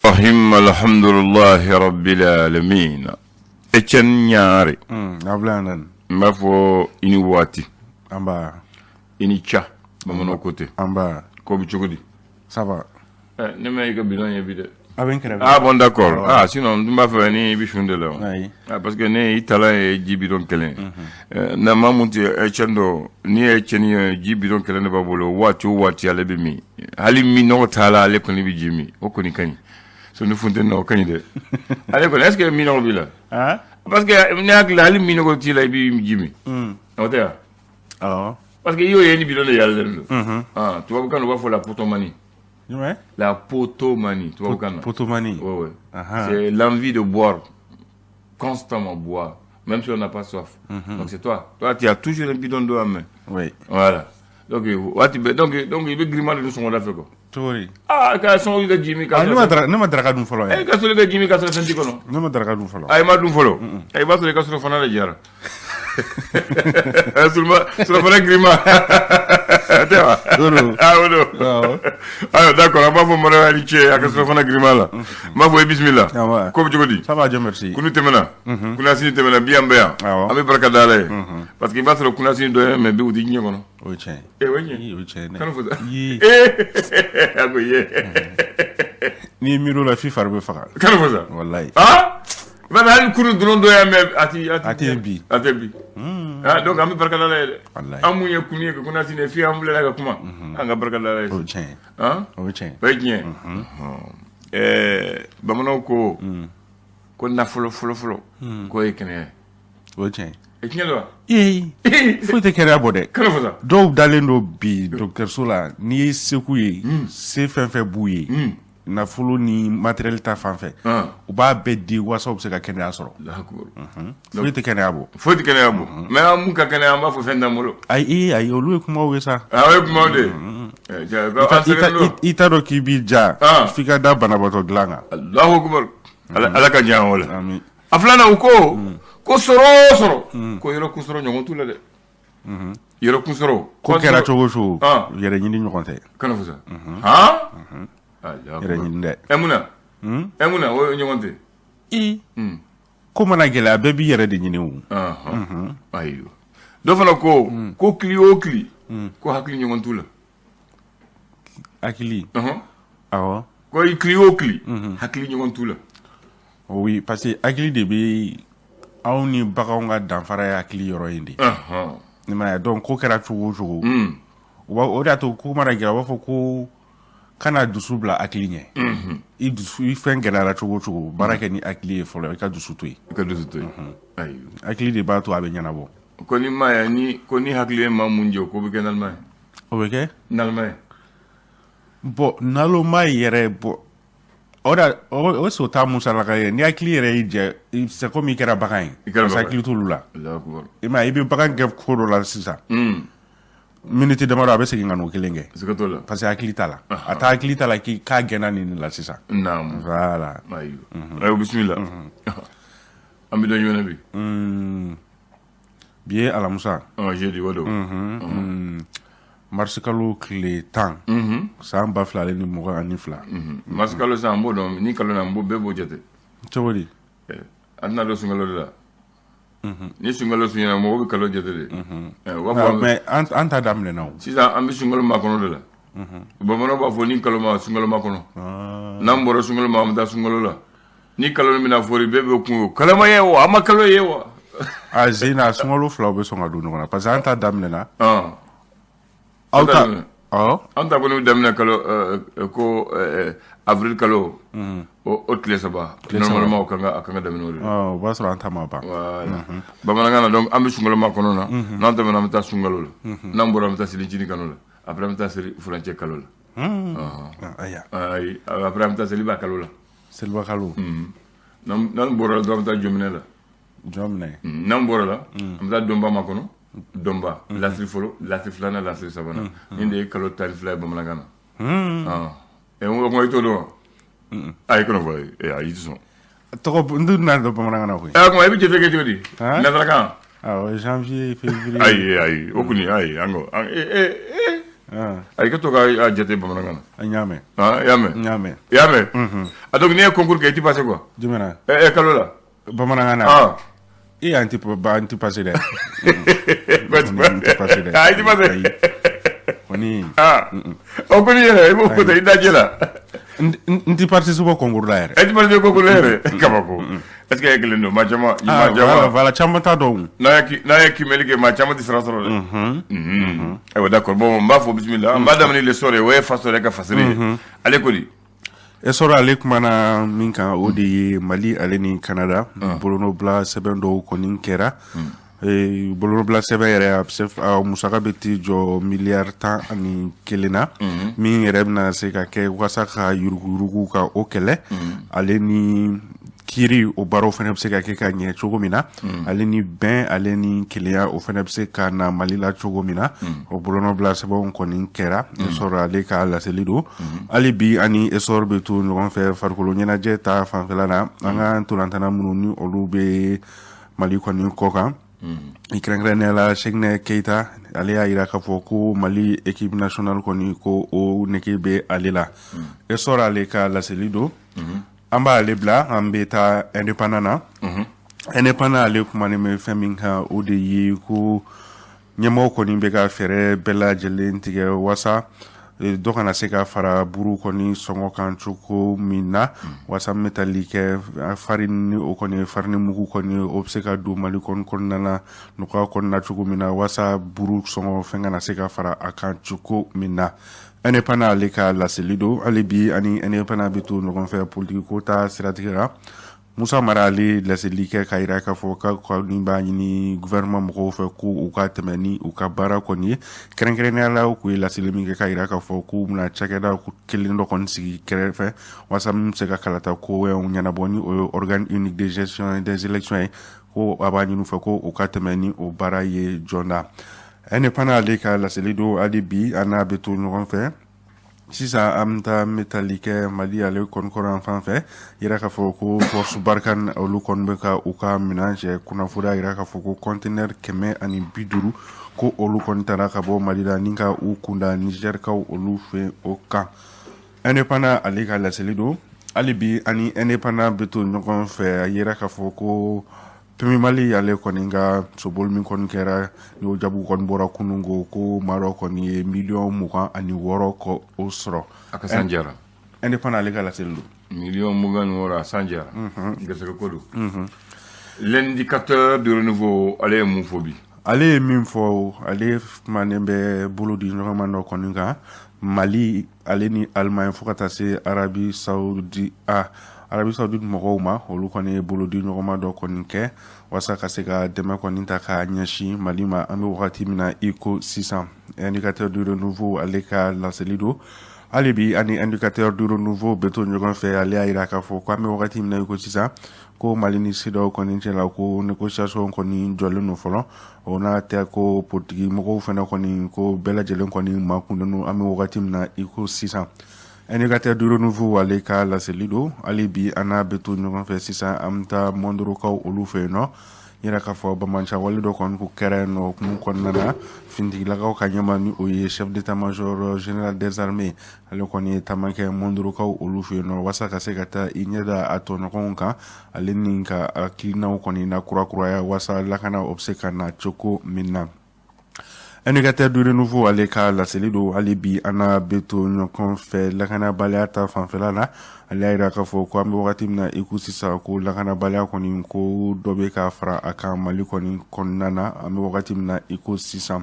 Rahim alhamdulillahi rabbil alamin. Etienne Ɲare. Ablaye. N b'a fɔ i ni waati. Anba. I ni ca. Bamananw ko ten. Anba. Ko bɛ cogo di? Ça va. Ne ma i ka bidon ye bi dɛ. A bɛ n kɛrɛfɛ. Ah bon, d'accord. Ah, sinon n tun b'a fɛ ni i bɛ sun de la. Ayi. Ah, parce que ne i talan ye ji bidon kelen. Na maa mun tɛ Etienne dɔn, n'i ye Etienne ye, ji bidon kelen de b'a bolo waati o waati, ale bɛ min. Hali minnɔgɔ t'a la, ale kɔni bɛ ji min. O kɔni ka ɲi. So ni funteni na, o ka ɲi dɛ. Ale kɔni, est ce que minnɔgɔ b'i la? Ah? Parce que ne hakili la, hali minnɔgɔ t'i la, i bɛ ji min. O tɛ wa? Awɔ. Parce que i y'o ye ni bidon de yɛlɛlen don. Ah, tubabukan na, u b'a fɔ la potomanie. Jumɛn? La potomanie, tubabukan na. Potomanie. Ouais. Ahan. C'est l'envie de boire, constamment boire, même si on n'a pas soif. Donc c'est toi. Toi, tu as toujours un bidon d'eau à main. Oui. Voilà. Donc, waati bɛɛ, donc i bɛ girinma de dun sɔgɔmada fɛ quoi. Cogo di? Ah, ka sɔngɔ ka ji min k'a Ah, ne ma sɔrɔ. daraka, ne ma daraka dun fɔlɔ Eh, yɛrɛ. ka sɔrɔ ka ji min k'a sɔrɔ fɛn t'i kɔnɔ. Ne ma daraka dun fɔlɔ. Ah, i ma dun fɔlɔ. Ah, i b'a sɔrɔ i ka surafana de jara. Surafana girinma. Tɛ wa? O don. Ah, o don. Awɔ. Ayiwa, d'accord, an b'a fɔ Mariam ni ce a ka surafana girinma la. N b'a fɔ i bisimila. Awɔ. Ko bɛ cogo di? Ça va, Dieu merci. Kunu tɛmɛna, kunasini tɛmɛna, bi an bɛ yan. Awɔ. An bɛ barika da Ala ye, parce que i b'a sɔrɔ kunasini dɔ ye, mais bi u tɛ diɲɛ kɔnɔ. O ye tiɲɛ ye. Eh, o ye tiɲɛ. Ii, o ye tiɲɛ ye dɛ. Kanu fo sa. Ii. Eh, a ko ye. N'i ye miiri o la, f'i fari bɛ faga. Kanu fo sa. Walayi. Ah, i b'a sɔrɔ hali kunu dɔrɔn dɔ ye, mais a ti A tɛ yen bi. A tɛ bi. Ah, donc an bɛ barika da Ala ye dɛ. Walayi. An mun ye kunu ye ka kunasini ye, f'i an filɛ ka kuma, an ka barika da Ala ye. O ye tiɲɛ ye. Ah, O ye tiɲɛ ye. o ye tiɲɛ ye. Ɛɛ, bamananw ko ko nafolo fɔlɔ fɔlɔ k'o ye kɛnɛya ye. O ye tiɲɛ ye. E, tiɲɛ don wa? Ee, foyi tɛ kɛnɛya bɔ dɛ. Kanu fo sa. Dɔw dalen don bi dɔgɔtɔrɔso la, n'i ye se k'u ye, se fɛn fɛn b'u ye, nafolo ni matériel ta fan fɛ, u b'a bɛɛ di walasa u bɛ se ka kɛnɛya sɔrɔ. Allahu akbar. Foyi tɛ kɛnɛya bɔ. Foyi tɛ kɛnɛya bɔ, mais an mun ka kɛnɛya, an b'a fɔ fɛn t'an bolo. Ayi, ayi, olu ye kumaw ye sa. Ah, o ye kumaw de ye. Eh, ja, an sɛgɛnnen don. I t'a dɔn k'i b'i ja Ah. f'i ka da banabaatɔ dilan kan. Allahu akbar, Ala ka jan o la. Ami. A filanan, u ko ko sɔrɔ o sɔrɔ, ko yɔrɔ kun sɔrɔ ɲɔgɔn t'u la dɛ, yɔrɔ kun sɔrɔ. Ko kɛra cogo o cogo, Ah. yɛrɛ ɲini ɲɔgɔn tɛ. Kana fɔ sa han. Allahu Yɛrɛ akbar. ɲini dɛ. Ɛ, mun na? Ɛ, mun na o ɲɔgɔn tɛ? I ko mana gɛlɛya, bɛɛ b'i yɛrɛ de ɲini o. Ahan. Ayiwa, dɔ fana ko ko kili o kili, ko hakili ɲɔgɔn t'u la. Hakili. Ɔhɔn. Awɔ. Ko i kili o kili, hakili ɲɔgɔn t'u la. Oui, parce que hakili de bɛ anw ni baganw ka danfara ye, hakili yɔrɔ in de. I m'a ye, donc ko kɛra cogo o cogo, u b'a o de y'a to ko mana gɛlɛya, u b'a fɔ ko kana dusu bila hakili ɲɛ. I dusu, i fɛn gɛlɛyara cogo o cogo, baara kɛ ni hakili ye fɔlɔ, i ka dusu to yen. I ka dusu to yen, ayiwa. Hakili de b'a to a bɛ ɲɛnabɔ. Ko ni maa ye ni ko ni hakili ye maa mun jɛ, ko bɛ kɛ naloma ye. O bɛ kɛ Naloma ye. Bon, naloma yɛrɛ, bon, o de o so ta musalaka ye, ni hakili yɛrɛ y'i jɛ, c'est comme i kɛra bagan ye. I kɛra Parce que bagan ye. hakili t'olu la. Allahu akbar. I m'a ye, i bɛ bagan kɛ ko dɔ la sisan, miniti damadɔ, a bɛ segin ka n'o kelen kɛ. Siga t'o la. Parce que hakili t'a la, a t'a hakili t'a la k'i k'a gɛnna nin de la sisan. Naamu. Voilà. Ayiwa, ayiwa, bisimila. An bɛ dɔn jumɛn na bi? Bi ye alamisa. Ɔ, jeudi o don. Marisi kalo tile 10, san 2022. Marisi kalo sisan, an b'o dɔn ni kalo na, an b'o bɛɛ b'o jate. Cogo di? Eh, an tɛna don sunkalo de la. Ni sunkalo sunyana, mɔgɔw bɛ kalo jate de. Eh, u b'a fɔ Mais an ta daminɛna o. Sisan an bɛ sunkalo makɔnɔ de la. Bamananw b'a fɔ ni kalo ma sunkalo makɔnɔ. N'an bɔra sunkalo ma, an bɛ taa sunkalo la. Ni kalo min bɛna fori, bɛɛ bɛ kun o kalama ye wa, an ma kalo ye wa. A zena sunkalo filaw bɛ sɔn ka don ɲɔgɔn na, parce que an ta daminɛna. Aw Aw ta ta daminɛ. Awɔ. An ta kɔni bɛ daminɛ kalo ko avril kalo o tile 3. Tile 3. Normalement o kan ka, a kan ka daminɛ o de la. O b'a sɔrɔ an ta ma ban. Voilà. Bamanankan na, donc an bɛ sunkalo makɔnɔ na. N'an tɛmɛna, an bɛ taa sunkalo la. N'an bɔra, an bɛ taa selicini kalo la. Après an bɛ taa seli furancɛ kalo la. Ayiwa. Ayi, après an bɛ taa seliba kalo la. Seliba kalo. N'an bɔra la dɔrɔn, an bɛ taa jɔminɛ la. Jɔminɛ. N'an bɔra la, an bɛ taa donba makɔnɔ. Donba lasiri fɔlɔ, lasiri filanan, lasiri sabanan. Nin de ye kalo 12 ye bamanankan na. Ɛ, n ko i t'o dɔn wa? Ayi, kɔnɔ fɔ ayi, i tɛ sɔn. Tɔgɔ n tun tɛna dɔn bamanankan na koyi. Ɛ, kuma i bɛ jate kɛ cogo di? Han? Nansarakan. Awɔ, janvier, février. Ayi, ayi, o kɔni, ayi, an ko Ayi, ka to k'a jate bamanankan na. N y'a mɛn. Ah, i y'a mɛn? N y'a mɛn. I y'a mɛn? A donc n'i ye concours kɛ, i ti passer quoi? Jumɛn na? Kalo la. Bamanankan na? Ah. E an ti an ti passer dɛ. N ti passer dɛ. Ah, i ti passer. Kɔni. Ah. O kɔni yɛrɛ, i b'o fɔ i dajɛ la. N ti participer concours la yɛrɛ. E ti participer concours la yɛrɛ. Kabako. Est ce que e kelen don? Maa caman. Maa caman. Voilà, caman t'a dɔn. N'a ye kimɛli kɛ, maa caman tɛ sira sɔrɔ dɛ. Ayiwa, d'accord. Bon, n b'a fɔ bisimila. N b'a daminɛ L'Essor ye, o ye faso yɛrɛ ka fasiri ye. Ale ko di? Essor ale kumana min kan, o de ye Mali ale ni Canada bolonɔbila sɛbɛn dɔw kɔni kɛra. Bolonɔbila sɛbɛn yɛrɛ, a bɛ se a musaka bɛ t'i jɔ miliyari 11 na, min yɛrɛ bɛna se ka kɛ walasa ka yuruguyurugu ka o kɛlɛ, ale ni kiiri o baaraw fana bɛ se ka kɛ ka ɲɛ cogo min na, ale ni bɛn ale ni kelenya o fana bɛ se ka na Mali la cogo min na. O bolonɔbila sɛbɛnw kɔni kɛra. Essor ale ka laseli don. Hali bi ani Essor bɛ to ɲɔgɔn fɛ farikolo ɲɛnajɛ ta fanfɛla la. An ka ntolantana minnu ni olu bɛ Mali kɔni kɔ kan, i kɛrɛnkɛrɛnnenya la Seginɛ Keyita, ale y'a yira k'a fɔ ko Mali équipe nationale kɔni, ko o nege bɛ ale la. Essor ale ka laseli don. An b'ale bila, an bɛ taa Indépendant na. Indépendant ale kumanen bɛ fɛn min kan, o de ye ko ɲɛmɔgɔ kɔni bɛ ka fɛɛrɛ bɛɛ lajɛlen tigɛ wasa dɔ kana se ka fara buru kɔni sɔngɔ kan cogo min na, wasa min bɛ tali kɛ farine ni o kɔni ye farine mugu kɔni, o bɛ se ka don Mali kɔni kɔnɔna na nɔgɔya kɔnɔna cogo min na, wasa buru sɔngɔ fɛn kana se ka fara a kan cogo min na. Indépendant ale ka laseli don. Hali bi ani Indépendant bɛ to ɲɔgɔn fɛ politiki ko ta siratigɛ la. Musa Mara ale laseli kɛ k'a yira k'a fɔ k'a kɔni b'a ɲini gouvernement mɔgɔw fɛ ko u ka tɛmɛ ni u ka baara kɔni ye. Kɛrɛnkɛrɛnnenya la, u ye laseli min kɛ k'a yira k'a fɔ k'u bɛna cakɛda kelen dɔ kɔni sigi kɛrɛfɛ walasa min bɛ se ka kalata ko ɲɛnabɔ, ni o ye organe unique de gestion des élections ye, ko a b'a ɲini u fɛ ko u ka tɛmɛ ni o baara ye joona. Indépendant ale ka laseli don. Hali bi an n'a bɛ to ɲɔgɔn fɛ. Sisan an bɛ taa n bɛ tali kɛ Mali ale kɔni kɔrɔ yan fan fɛ, yira k'a fɔ ko force Barkhane olu kɔni bɛ ka u ka minɛn cɛ. Kunnafoniya yira k'a fɔ ko conteneur 150, ko olu kɔni taara ka bɔ Mali la ni ka u kunda Nizɛrikaw olu fɛ o kan. Indépendant ale ka laseli don. Hali bi ani Indépendant bɛ to ɲɔgɔn fɛ, a yira k'a fɔ ko PMU Mali ale kɔni ka soboli min kɔni kɛra, n'o jaabi kɔni bɔra kunun, ko ko maa dɔ kɔni ye miliyɔn 26 kɔ o sɔrɔ. A ka san jara. Indépendant ale ka laseli don. Miliyɔn 26, a san jara, garisɛgɛ ko don. L'Indicateur du Renouveau ale ye mun fɔ bi? Ale ye min fɔ, ale kumanen bɛ bolo di ɲɔgɔn ma dɔ kɔni kan, Mali ale ni Alimaɲi fo ka taa se Arabie Saoudite, a Arabie Saoudite mɔgɔw ma, olu kɔni ye bolo di ɲɔgɔn ma dɔ kɔni kɛ walasa ka se ka dɛmɛ kɔni ta k'a ɲɛsin Mali ma an bɛ wagati min na i ko sisan. Indicateur du Renouveau ale ka laseli don. Hali bi ani Indicateur du Renouveau bɛ to ɲɔgɔn fɛ. Ale y'a jira k'a fɔ ko an bɛ wagati min na i ko sisan, ko Mali ni CEDEAO kɔni cɛ la, ko négociation kɔni jɔlen don fɔlɔ. O n'a tɛ ko politiki mɔgɔw fana kɔni, ko bɛɛ lajɛlen kɔni makunnen don an bɛ wagati min na i ko sisan. Indicateur du Renouveau ale ka laseli don. Hali bi an n'a bɛ to ɲɔgɔn fɛ. Sisan an bɛ taa Mondorokaw olu fɛ yen nɔ, yira k'a fɔ banbaanci wale dɔ kɔni ko kɛra yen nɔ. Hukumu kɔnɔna na, finitigilakaw ka ɲɛma, ni o ye chef d'état-major général des armées, ale kɔni ye taama kɛ Mondorokaw olu fɛ yen nɔ walasa ka se ka taa i ɲɛ da a tɔɲɔgɔnw kan, ale ni ka hakilinaw kɔni na kurakuraya walasa lakana o bɛ se ka na cogo min na. Indicateur du Renouveau ale ka laseli don. Hali bi an n'a bɛ to ɲɔgɔn fɛ lakanabaliya ta fanfɛla la. Ale y'a jira k'a fɔ ko an bɛ wagati min na i ko sisan, ko lakanabaliya kɔni, ko dɔ bɛ ka fara a kan Mali kɔni kɔnɔna na an bɛ wagati min na i ko sisan.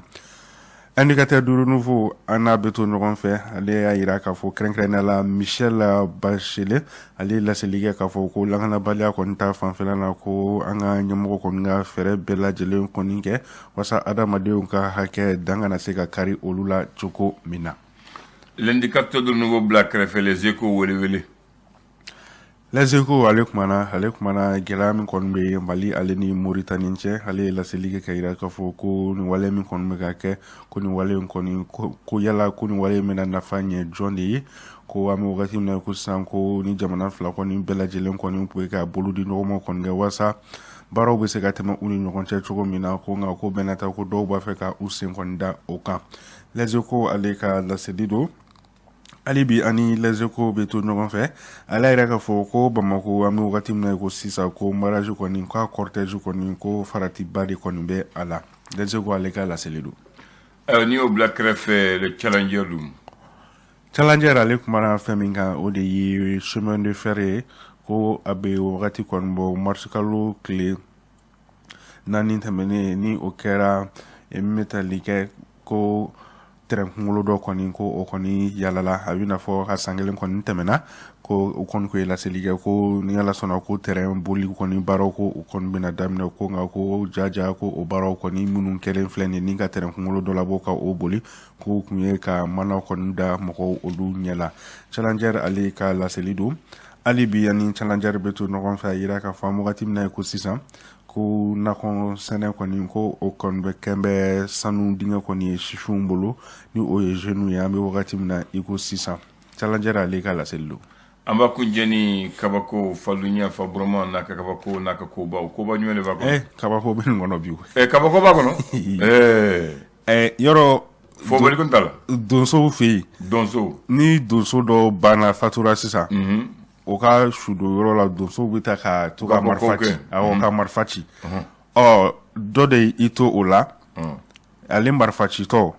Indicateur du Renouveau an n'a bɛ to ɲɔgɔn fɛ. Ale y'a jira k'a fɔ kɛrɛnkɛrɛnnenya la, Michel Bachelet ale ye laseli kɛ k'a fɔ ko lakanabaliya kɔni ta fanfɛla la, ko an ka ɲɛmɔgɔ kɔni ka fɛɛrɛ bɛɛ lajɛlen kɔni kɛ walasa adamadenw ka hakɛ dan kana se ka kari olu la cogo min na. L'Indicateur du Renouveau bila kɛrɛfɛ, Les Échos welewele. Les Échos ale kumana gɛlɛya min kɔni bɛ Mali ale ni Moritani cɛ. Ale ye laseli kɛ ka yira k'a fɔ ko nin wale min kɔni bɛ ka kɛ, ko nin wale in kɔni, ko yala ko nin wale in bɛna nafa ɲɛ jɔn de ye? Ko an bɛ wagati min na ko sisan, ko ni jamana fila kɔni bɛɛ lajɛlen kɔni tun bɛ ka bolo di ɲɔgɔn ma kɔni kɛ walasa baaraw bɛ se ka tɛmɛ u ni ɲɔgɔn cɛ cogo min na, ko nka ko bɛɛ n'a ta, ko dɔw b'a fɛ ka u sen kɔni da o kan. Les Échos ale ka laseli don. Hali bi ani Les Échos bɛ to ɲɔgɔn fɛ. Ale yɛrɛ k'a fɔ ko Bamakɔ, an bɛ wagati min na ko sisan, ko mariage kɔni, k'a cortège kɔni, ko faratiba de kɔni bɛ a la. Les Échos ale ka laseli don. Ayiwa, n'i y'o bila kɛrɛfɛ, le Challenger dun? Challenger ale kumana fɛn min kan, o de ye chemin de fer ye. Ko a bɛ wagati kɔni bɔ, marisikalo tile 4 tɛmɛnen, ni o kɛra min bɛ tali kɛ ko tɛrɛn kunkolo dɔ kɔni, ko o kɔni yalala, a bɛ n'a fɔ ka san kelen kɔni tɛmɛna, ko o kɔni ko ye laseli kɛ ko ni Ala sɔnna, ko tɛrɛn boli kɔni baaraw, ko o kɔni bɛna daminɛ. Ko nka ko jaja ko o baaraw kɔni minnu kɛlen filɛ nin ni ka tɛrɛn kunkolo dɔ labɔ ka o boli, k'o kun ye ka mana kɔni da mɔgɔw olu ɲɛ la. Challenger ale ka laseli don. Hali bi ani Challenger bɛ to ɲɔgɔn fɛ. A yira k'a fɔ an wagati min na ko sisan, ko nakɔ sɛnɛ kɔni, ko o kɔni bɛ kɛn bɛ sanu dingɛ kɔni ye sifinw bolo, ni o ye jeunes ye, an bɛ wagati min na i ko sisan. Challenger ale ka laseli don. An b'a kuncɛ ni kabako Falunya fa Burama n'a ka kabako n'a ka kobaw. Koba jumɛn de b'a kɔnɔ? Kabako bɛ nin kɔnɔ bi. Kabako b'a kɔnɔ. Yɔrɔ fɔ bali kun t'a la. Donsow fɛ yen. Donso. Ni donso dɔ banna, fatura sisan, o ka sudon yɔrɔ la, donsow bɛ taa ka to ka marifa ci. Awɔ, ka marifa ci. Ɔ, dɔ de y'i to o la, ale marifa citɔ,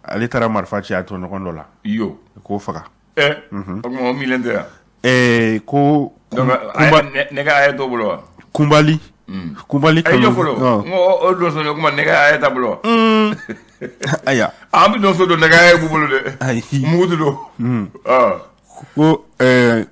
ale taara marifa ci a tɔɲɔgɔn dɔ la. Iyo. K'o faga. O tuma o milen tɛ yan? Ko nɛgɛ aya t'o bolo wa? Kunbali. Kunbali. Ayi, jɔ fɔlɔ. N ko o donso ne kuma nɛgɛ aya t'a bolo wa? Ayiwa. An bɛ donso don, nɛgɛ aya b'u bolo dɛ. Ayi. Mugu tɛ don. Ko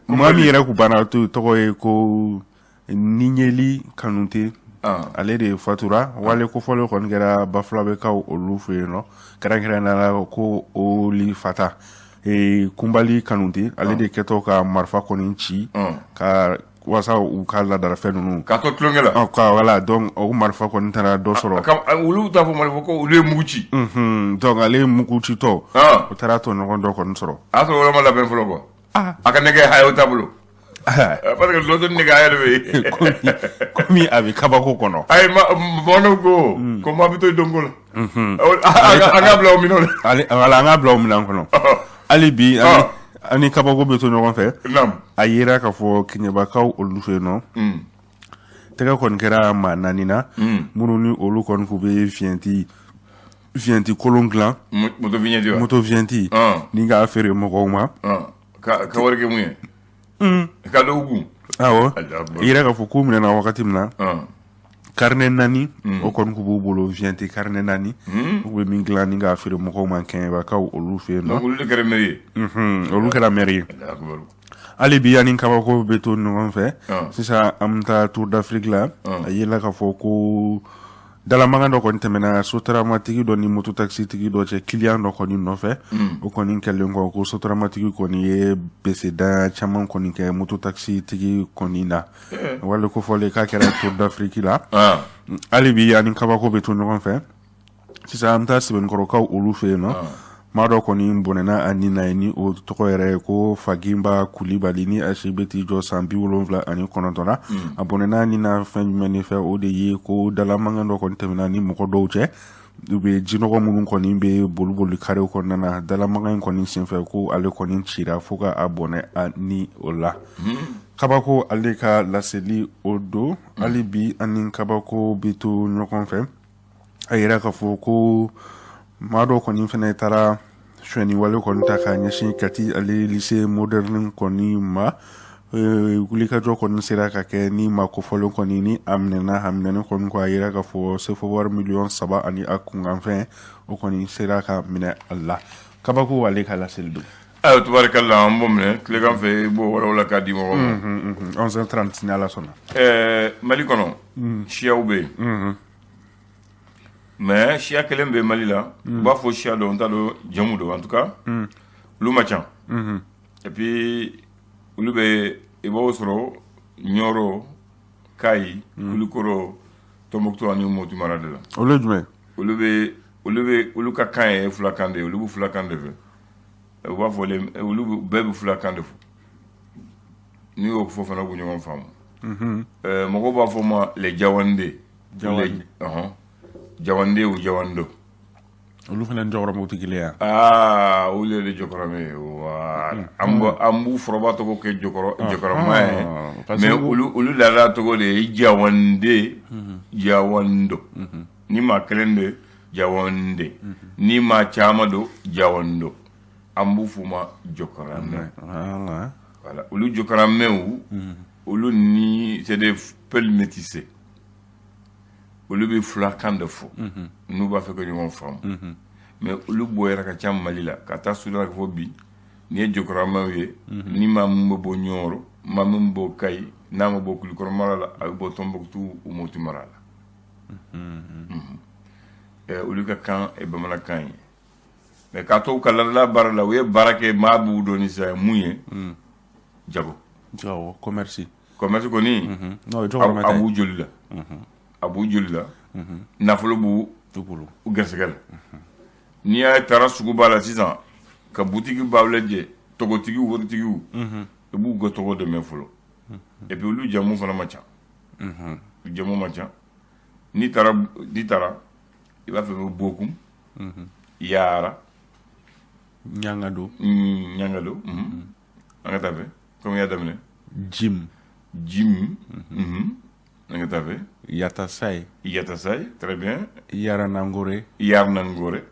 maa min yɛrɛ kun banna to tɔgɔ ye ko Niɲeli Kanute, ale de fatura. Wale kofɔlen kɔni kɛra Bafulabɛkaw olu fɛ yen nɔ, kɛrɛnkɛrɛnnenya la ko Oli Fata. Kunbali Kanute, ale de kɛtɔ ka marifa kɔni ci ka walasa u ka laadalafɛn ninnu k'a to tulonkɛ la. Ka wala, donc o marifa kɔni taara dɔ sɔrɔ. Olu t'a fɔ marifa ko olu ye mugu ci. Donc ale ye mugu citɔ, o taara tɔɲɔgɔn dɔ kɔni sɔrɔ. A y'a sɔrɔ yɔrɔ ma labɛn fɔlɔ quoi. A ka nɛgɛ hayaw t'a bolo. Parce que donso nɛgɛ haya de bɛ yen. Komi a bɛ kabako kɔnɔ. Ayi, bamananw ko maa bɛ to dɔnko la. An k'a bila o minɛn na. Wala, an k'a bila o minɛn kɔnɔ. Hali bi ani kabako bɛ to ɲɔgɔn fɛ. A yera k'a fɔ Keɲebakaw olu fɛ yen nɔ, tɛgɛ kɔni kɛra maa 4 na, minnu ni olu kɔni k'u bɛ vignette kolon dilan. Moto vignette wa? Moto vignette ni k'a feere mɔgɔw ma. Ka wari kɛ mun ye? Ka dɔw kun. Awɔ, i yɛrɛ k'a fɔ k'u minɛna wagati min na, carnet 4 o kɔni k'u b'u bolo, vignette carnet 4, u bɛ min dilan ni k'a feere mɔgɔw ma Kɛɲɛbakaw olu fɛ yen nɔ. Olu de kɛra maire ye. Olu kɛra maire ye. Hali bi ani kabako bɛ to ɲɔgɔn fɛ. Sisan an bɛ taa Tour d'Afrique la. A yela k'a fɔ ko dalamakan dɔ kɔni tɛmɛna sotaramatigi dɔ ni mototakisitigi dɔ cɛ, kiliyan dɔ kɔni nɔfɛ. O kɔni kɛlen kɔ, ko sotaramatigi kɔni ye beseda caman kɔni kɛ mototakisitigi kɔni na. Wale kofɔlen k'a kɛra Tour d'Afrique la. Hali bi ani kabako bɛ to ɲɔgɔn fɛ. Sisan an bɛ taa Sɛbɛnnikɔrɔkaw olu fɛ yen nɔ. Maa dɔ kɔni bɔnɛna a ni na ye, ni o tɔgɔ yɛrɛ ye ko Faginba Kulibali, ni a si bɛ t'i jɔ san 79 na. A bɔnɛna ni na fɛn jumɛn de fɛ? O de ye ko dalamakan dɔ kɔni tɛmɛna ni mɔgɔ dɔw cɛ, u bɛ jinɔgɔ minnu kɔni bɛ boli karew kɔnɔna na. Dalamakan in kɔni senfɛ, ko ale kɔni cira fo ka a bɔnɛ a ni o la. Kabako ale ka laseli o don. Hali bi ani kabako bɛ to ɲɔgɔn fɛ. A yira k'a fɔ ko maa dɔ kɔni fana taara sonyɛni wale kɔni ta k'a ɲɛsin Kati ale lycée moderne kɔni ma. Wulikajɔ kɔni sera ka kɛ ni maa kofɔlen kɔni ni a minɛna. A minɛni kɔni kɔ, a yira k'a fɔ sefa wari miliyɔn 3 ani a kunkanfɛn, o kɔni sera ka minɛ a la. Kabako ale ka laseli don. Ayiwa, tubarikala, an b'o minɛ tilegan fɛ, i b'o walawala k'a di mɔgɔw ma. 11h30 ni Ala sɔnna. Mali kɔnɔ, siyaw bɛ yen, mais siya kelen bɛ Mali la, u b'a fɔ siya dɔ, n t'a dɔn jamu don, en tout cas olu ma ca, et puis olu bɛ I b'o sɔrɔ Ɲɔrɔ, Kayi, Kulukɔrɔ, Tɔnbukutu ani Moti mara de la. Olu ye jumɛn? Olu bɛ olu ka kan ye fulakan de ye. Olu bɛ fulakan de fɛ. U b'a fɔ olu bɛɛ bɛ fulakan de fɔ. N'i y'o fɔ fana, u bɛ ɲɔgɔn faamu. Mɔgɔw b'a fɔ ma les Jawande. Jawande. Ɔhɔn, Jawande ou Jawando. Olu fana ni Jɔkɔrɔmɛw tɛ kelen ye? Aa, olu de Jɔkɔrɔmɛ ye. Voilà, an b'u foroba tɔgɔ kɛ Jɔkɔrɔma ye, mais olu laada tɔgɔ de ye Jawande, Jawando. Ni maa kelen de, Jawande. Ni maa caman don, Jawando. An b'u f'u ma Jɔkɔrɔmɛ. Voilà, olu Jɔkɔrɔmɛw, olu ni c'est des peuls métissés. Olu bɛ fulakan de fɔ n'u b'a fɛ ka ɲɔgɔn faamu. Mais olu bɔ yɛrɛ ka ca Mali la ka taa Sudan. Ka fɔ bi, n'i ye Jɔkɔrɔmɛw ye, ni maa min bɛ bɔ Ɲɔrɔ, maa min bɛ bɔ Kayi, n'a ma bɔ Kulukɔrɔ mara la, a bɛ bɔ Tɔnbukutu u Moti mara la. Olu ka kan ye bamanankan ye. Mais k'a to u ka laadala baara la, u ye baara kɛ. Maa b'u dɔn ni sisan mun ye? Jago. Jago, commerce. Commerce kɔni, a b'u joli la, a b'u joli la. Nafolo b'u bolo, u gɛrɛsɛgɛ la. N'i y'a taara suguba la sisan ka butigi baw lajɛ, tɔgɔtigiw, waritigiw, i b'u ka tɔgɔ de mɛn fɔlɔ. Et puis olu jamu fana ma ca, jamu ma ca. N'i taara, i b'a fɛ ko Bokum, Yaara. Ɲangado. Ɲangado. An ka taa fɛ, komi i y'a daminɛ. Jim. Jim. An ka taa fɛ. Yatasai. Yatasai, très bien. Yaranangore. Yaranangore.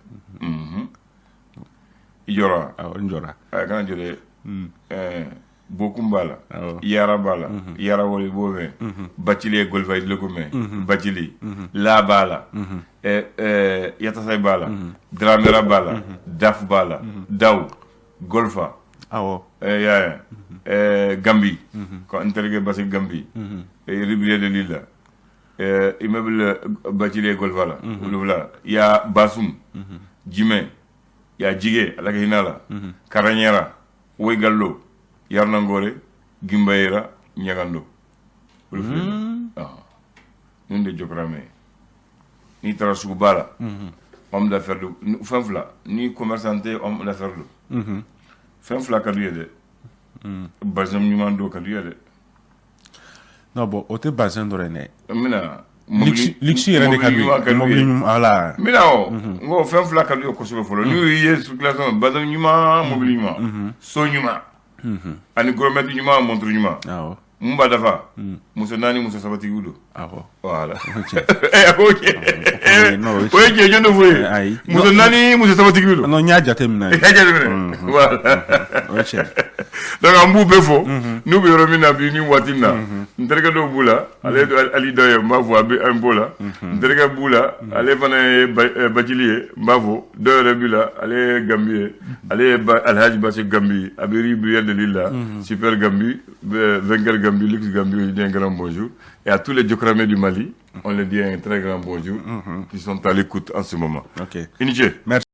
I jɔra? Awɔ, n jɔra. A kana jɔ dɛ. Bokum b'a la, Yara b'a la, Yara wale b'o mɛn, Bacili ye Golfa i ko mɛn, Bacili La b'a la, Yatasai b'a la, Dramera b'a la, Daf b'a la, Daw, Golfa. Y'a ye, Gambi, n terikɛ Basigi Gambi, Rivière de l'Île la, immeuble Bacili ye Golfa la, olu la ya Basum, Jimɛ, ya Jige, Ala ka hinɛ la, Karaɲɛra, Woygallo, Yarnangore, Gimbayera, Ɲagando. Olu filɛ ninnu de Jɔkɔrɔmɛ ye. N'i taara suguba la, homme d'affaires don. Fɛn fila ni commerçant tɛ, homme d'affaires don. Fɛn fila ka d'u ye dɛ. Bazɛn ɲuman dɔw ka d'u ye dɛ. Non, bon, o tɛ bazɛn dɔrɔn ye dɛ. N bɛna Luxe yɛrɛ de ka d'u ye, mobili ɲuman, voilà. N bɛna o, n ko fɛn fila ka d'u ye kosɛbɛ fɔlɔ. N'u ye circulation, bazɛn ɲuman, mobili ɲuman, so ɲuman ani gourmette ɲuman, montre ɲuman. Mun b'a dafa? Muso naani, muso sabatigiw don. Voilà, a ko o ye tiɲɛ. Jɔn de fɔ ye? Ayi. Muso naani, muso sabatigiw don. Non, n y'a jateminɛ. I y'a jateminɛ, voilà. O ye tiɲɛ. Donc an b'u bɛɛ fo n'u bɛ yɔrɔ min na bi ni waati in na. N terikɛ dɔw b'u la, ale ye Ali Daw ye, n b'a fo, a bɛ an b'o la. N terikɛ b'u la, ale fana ye Bacili ye, n b'a fo. Dɔw yɛrɛ b'i la, ale ye Gambi ye, ale ye Alhaji Basi Gambi, a bɛ Rivière de l'Île la, Super Gambi, Vainqueur Gambi, Luxe Gambi, je dis un grand bonjour. Et à tous les Djokramés du Mali, on leur dit un très grand bonjour, qui sont à l'écoute en ce moment. Ok. I ni ce. Merci.